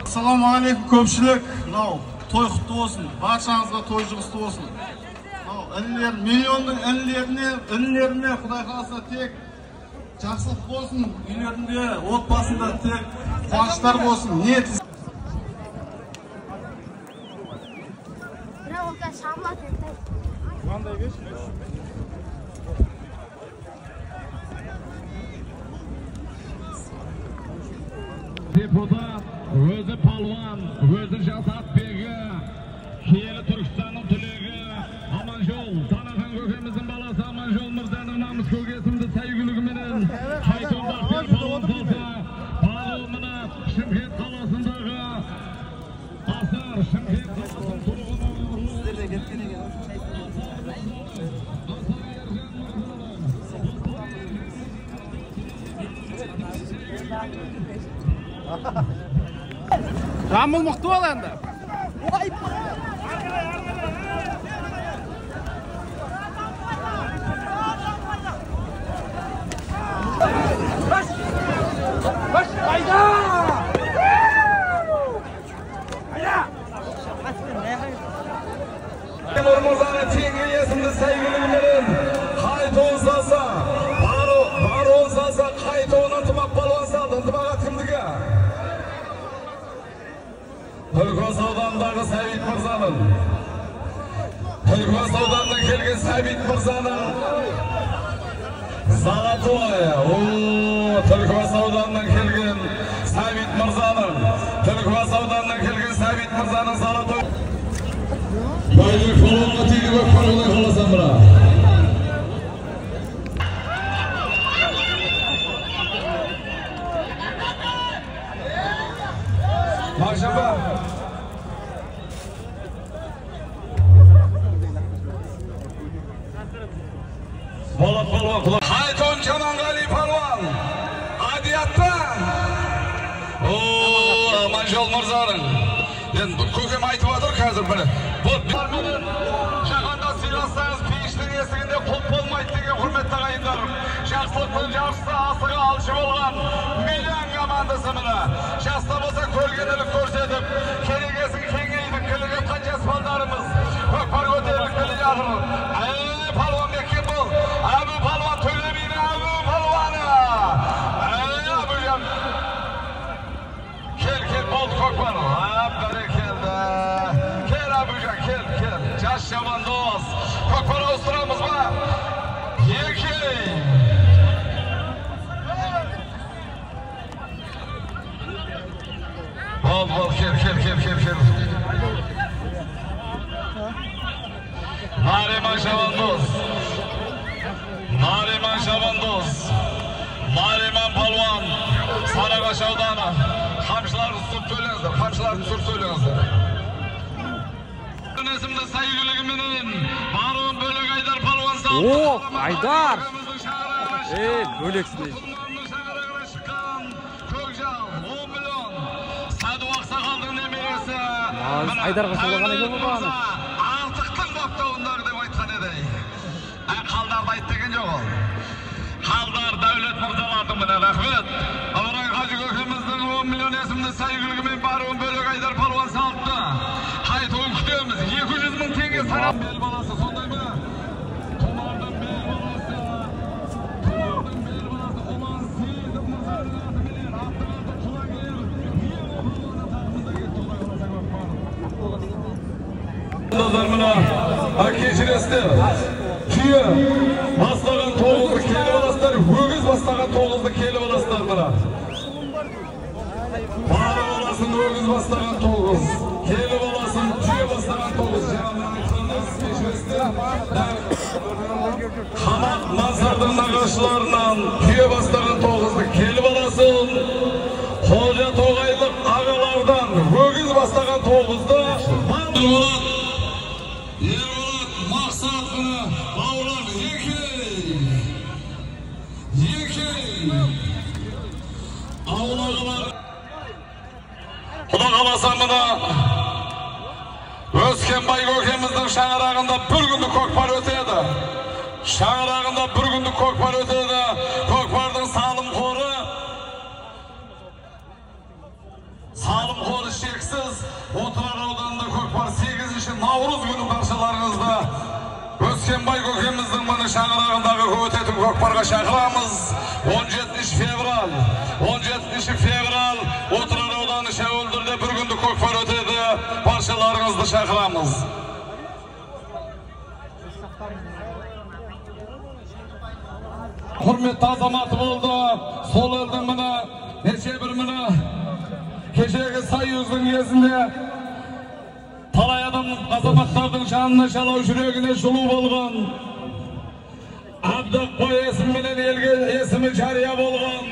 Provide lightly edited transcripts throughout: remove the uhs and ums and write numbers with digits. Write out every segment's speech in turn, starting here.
Ассалаумағалейкум көпшілік. Мынау той құтты болсын, баршаңызға той жұғысты болсын. Мынау інілер, миллионның інілеріне Құдай қаласа тек жақсылық болсын, үйлерінде, отбасында тек қуаныштар болсын. Ниет. Депутат, өзі палуан, өзі жас атбегі, киелі Түркістанның түлегі Аманжол, Танахан көкеміздің баласы Аманжол мырзаның намыс көкесімді сәйгүлігіменен Қайтон Бақтияр палуан салса, палуан мына Шымкент қаласындағы Асар, Шымкент қаласының тұрғыны Жамбыл мықты бол енді. Мырзаны теңге есімді сәйгүлігіменен Қайтон салса, барон салса, Қайтон Ынтымақ палуан салды. Ынтымақ ат кімдікі? Түлкібас ауданындағы Сәбит мырзаның. Түлкібас ауданынан келген Сәбит мырзаның золотой. Түлкібас ауданынан келген Сәбит мырзаның. Түлкібас ауданынан келген Сәбит мырзаның золотой. Байбек палуанға тиді көкпар Құдай қаласа мына. Мағжанба. Болат палуан. Қайтон Жаманғали палуан. Адияттан. Аманжол мырзаның. Енді көкем айтып отыр қазір міне. Бұл жаһанда сыйлассаңыз пейіштің есігінде құлып болмайды деген құрметті ағайындарым. Жақсылықтың жаршысы асығы алшы болған Миллион командасы міне. Жаста болса көргенілік көрсетіп, керегесін кеңейтіп келе жатқан жас балдарымыз көкпар көтеріліп келе жатыр. Әй, палуан бекем бол. Әбу палуан Төлебидің Әбу палуаны. Әй, Әбужан. Кел, кел, болды көкпар. Бәрекелді. Кел, Әбужан, кел, кел. Жас шабандоз. Көкпар ауыстырамыз ба? Екі. Бол, бол, кел, кел, кел, кел, кел. Нариман шабандоз. Нариман шабандоз. Нариман палуан. Сарыағаш ауданы. Қамшыларды түсіріп сөйлеңіздер, қамшыларды түсіріп сөйлеңіздер. Есімді сәйгүлігіменен барон Бөлек Айдар палуан салды. О, Айдар! Ей, бөлексің. Шыққан Көкжал 10 миллион. Сәду ақсақалдың немересі. Айдарға солаған екен ғой бағана. Артықтың баптауындағы деп айтқан еді. Қалдарды айт деген жоқ ол. Қалдар Дәулет мырзалардың міне, рахмет. Ыбырай қажы көкеміздің 10 миллион есімді сәйгүлігімен баруын Бөлек Айдар палуан салыпты. Қайтуын күтеміз. 200 мың теңге сарап. Бел баласы сондай ма? Тұмардың бел баласы. Тұмардың бел баласы Ұлан Сейітов мырзаның атыменен аттың аты Құлагер. Ең палуаны тағымызда кетті. Құдай қаласа көкпар. Мына кешіресіздер. Түйе бастаған тоғызды келіп аласыздар, өгіз бастаған тоғызды келіп аласыздар мына. Барып аласың өгіз бастаған тоғыз, келіп аласың түйе бастаған тоғыз. Жаңа мына айтқаныңыз кешіресіздер. Қамақ Мансардың нағашыларынан түйе бастаған тоғызды келіп аласың. Қожа Тоғайлық ағалардан өгіз бастаған тоғызды. Ерболат, Мақсат міне бауырлар Екі. Екі. Ауыл ағалары. Құда қаласа мына Өскенбай көкеміздің шаңырағында бір күндік көкпар өтеді. Шаңырағында бір күндік көкпар өтеді. Көкпардың салым қоры шексіз. Отырар ауданында көкпар 8 наурыз күні баршаларыңызды Өскенбай көкеміздің міне шаңырағындағы өтетін көкпарға шақырамыз. 17 февраль, 17 февраль Отырар ауданы Шәуілдірде бір күндік көкпар өтеді. Баршаларыңызды шақырамыз. Құрметті азаматы болды. Сол елдің міне неше бір міне кешегі Союздың кезінде талай адам азаматтардың жанына жалау, жүрегіне жылу болған Әбдіқбай есіміменен елге есімі жария болған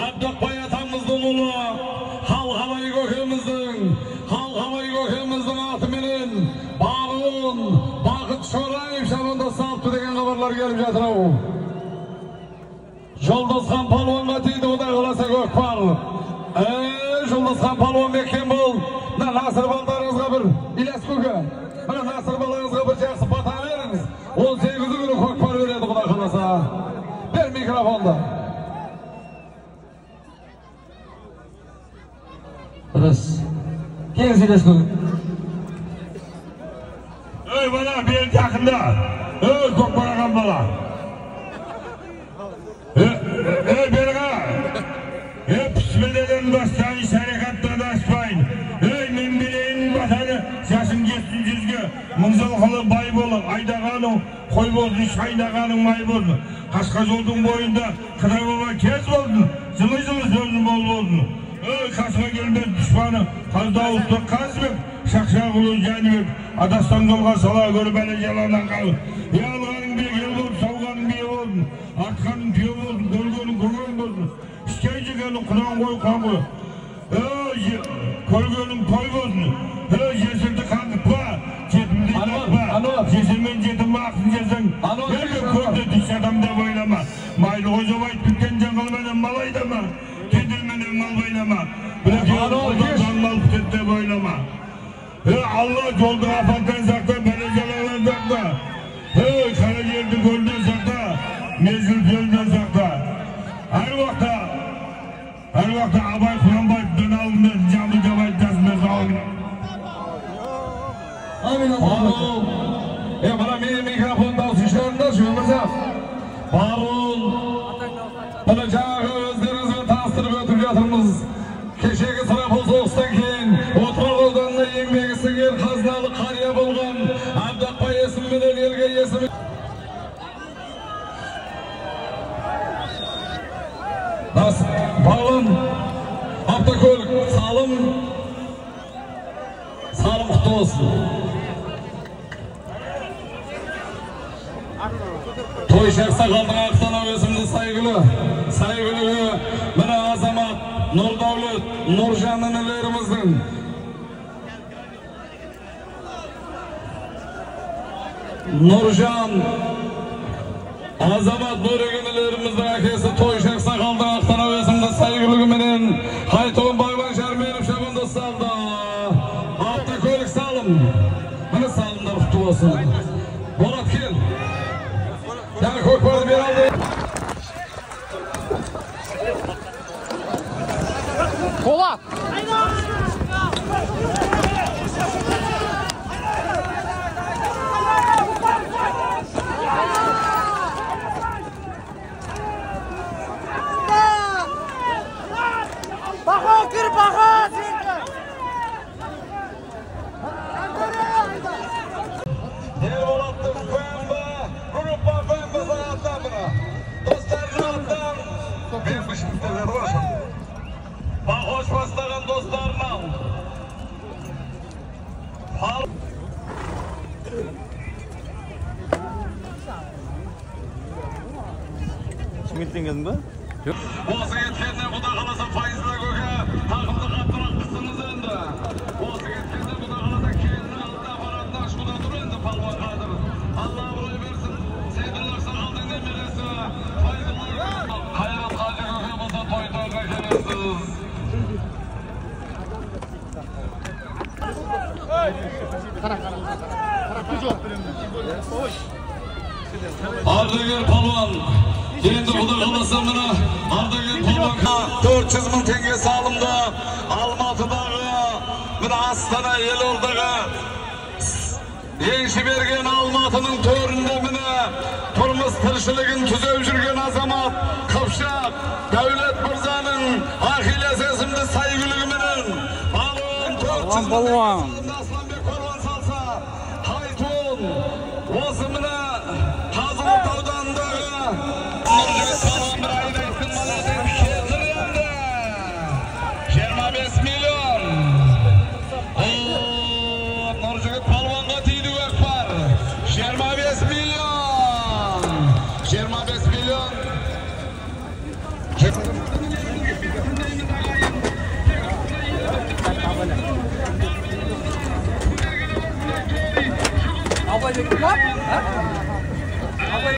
Әбдіқбай атамыздың ұлы Қалқабай көкеміздің атыменен Бағын Бақыт Шораев шабында салыпты деген хабарлар келіп жатыр ау. Жолдасхан палуанға тиді, Құдай қаласа көкпар. Жолдасхан палуан бекем бол. Мына Насыр балдарыңызға бір, Ильяс көке, мына Насыр балаңызға бір жақсы бата беріңіз. 18 күні көкпар береді, Құдай қаласа. Бер микрофонды. Дұрыс. Келіңіз, Ильяс көке. Ей бала, бері жақында. Ей, көкпар алған бала. Ей, бері қара. Ей, пісмілден бастайын, шариғаттан аспайын. Ей, мен берейін батаны, жасың жетсін жүзге. Мың жылқылы бай болып, айдағаның қой болсын, шайнағаның май болсын. Қасқа жолдың бойында Қыдыр баба кез болсын, жылы-жылы сөзің бол болсын. Ей, қасқа келмес дұшпаны, Қаздауытты Қазыбек, Шақшақұлы Жәнібек, адастан жолға сала көр, бәле жаланнан қал. Ей, алғаның бекер болсын, сауғаның бие болсын, артқаның түйе болсын, көргенің көрген болсын. Ішкей жегенің құнан қой, қан қой. Ей, көргенің той болсын. Ей, жесірді қаңғытпа, жетімді жылатпа. Жесірмен жетім ақын жесең, елге көрді түс адам деп ойлама. Майлы қожа айтып біткен жаңғылменен мал айдама, кеділменен мал байлама. Білек мал бітеді деп ойлама. Ей, Алла жолдың апаттан сақта, бәле жаладан сақта. Ей, қара жерді көлден сақта, мезгіл көлден сақта. Әр уақытта Абай Құнанбаев даналығын берсін, Жамбыл Жабаев жасын берсін. Амин. Барыл. Мына менің микрофон дауысын шығарыңдаршы, Өмірзақ. Барыл. Мына жаңағы өздеріңізбен таныстырып өтіп жатырмыз. Кешегі сұрапыл соғыстан кейін Отырар ауданына еңбегі сіңген қазыналы қария болған Әбдіқбай есіміменен елге есімі Балым, автокөлік, салым, салым құтты болсын. Той Шақсақалдың Ақтанау есімді Сайгүлі, Сайгүліге міне азамат Нұрдәулет, Нұржан інілеріміздің Нұржан азамат Нұрек інілеріміздің әкесі Той Шақсақалдың Ақтанау есімді Сайгүлігіменен Қайтуын Бағлан Шәрменов шабында салды. Автокөлік салым. Міне салымдар құтты болсын. Болат кел. Жаңа көкпарды бері алды. Болат! Баха, кір, баха! Ерболаттың ФМБ, группа ФМБ атынан мына. Достарының атынан мен бішімдер бар. Бақош бастаған достарынан. Шымкенттен келдің ба? Осы кеткенде Құда қаласа Файзла көке тақымды қаттырақ қысыңыз енді. Осы кеткенде Құда қаласа келіннің алдына апаратын ашуда тұр енді палуан қазір. Алла абырой берсін. Сейдулла Ардагер палуан. Енді құдай қаласа мына ардагер палуанға 400 мың теңге салымды. Алматыдағы, мына Астана елордаға енші берген Алматының төрінде міне тұрмыс тіршілігін түзеп жүрген азамат Қыпшақ Дәулет мырзаның Ахиллес есімді сәйгүлігіменен балуан 400 мың теңге Асланбек палуан салса, Қайтуын осы міне Қазығұрт ауданындағы Нұржігіт палуан бір айдайтын молодец келтір енді 25 миллион. Нұржігіт палуанға тиді көкпар. 25 миллион. 25 миллион. Абай.